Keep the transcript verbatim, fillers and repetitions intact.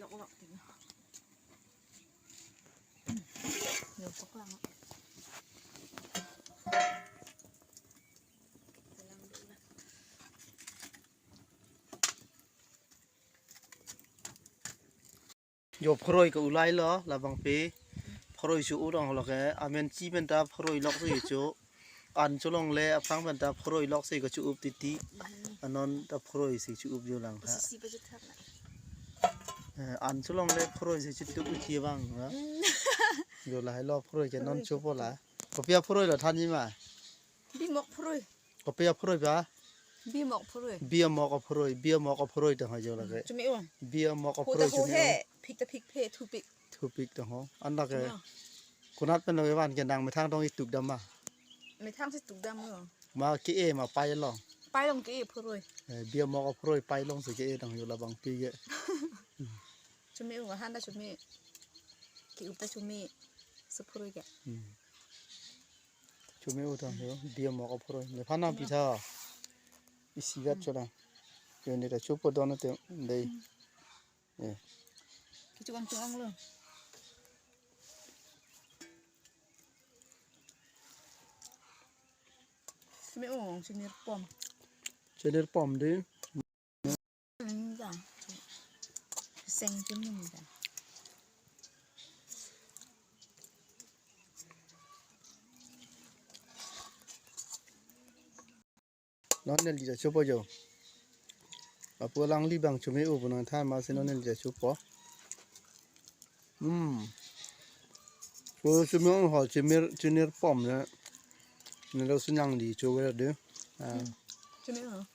Yo, pok lang. Yo, phoroi ke ulai lo, labang pi. Phoroi su urong lo ke, amen chi pen ta phoroi lok si chu. An cholongle, aphrang pen ta phoroi lok si ke chu up titi. Anon ta phoroi si chu up jo lang ha. Isi si pa chu thap na. Eh, an cholongle phoroi si chu tup uti bang ha. Mm. Yo, lahai lo phoroi ke non Phoroi chu po la. Kopi aphoroi lo than ni ma? Bimok phoroi. Kopi aphoroi ba? Bimok phoroi. Bimok aphoroi, bimok aphoroi ta ha jo lake. Chumi o. Bimok Ho ta aphoroi ho chumi he. o. Phik ta phik phe, thupik. Thupik ta ho. An lake. Chumi o. Konat pen lake van ke nang methang tong ituk dam ma? Methang si tuk dam o. Ma ke-e ma pai long. Pai long ke-e phoroi. Eh, bimok aphoroi pai long si ke-e tang jo labang pi ke. Chumi o, han ta chumi. Ke-up ta chumi. Su phoroi ke. Hmm. Chumi o tang jo, bimok aphoroi. Nephan nang pitha. Isi gat Hmm. chola. Yo, ne ta chupo don te dei. Hmm. Eh. Kichu ang chuang lo. Chumi o, chinir pom. Chinir pom dei. Hmm, ya. Seng chumi ya. Non neli ta chupo jo. Apu alangli bang chumi o pu nang than ma si non neli ta chupo. Hmm. Pu chumi o ho chimir chinir pom ne. Ne lo si nangli chu we de. Ah. Chumi o.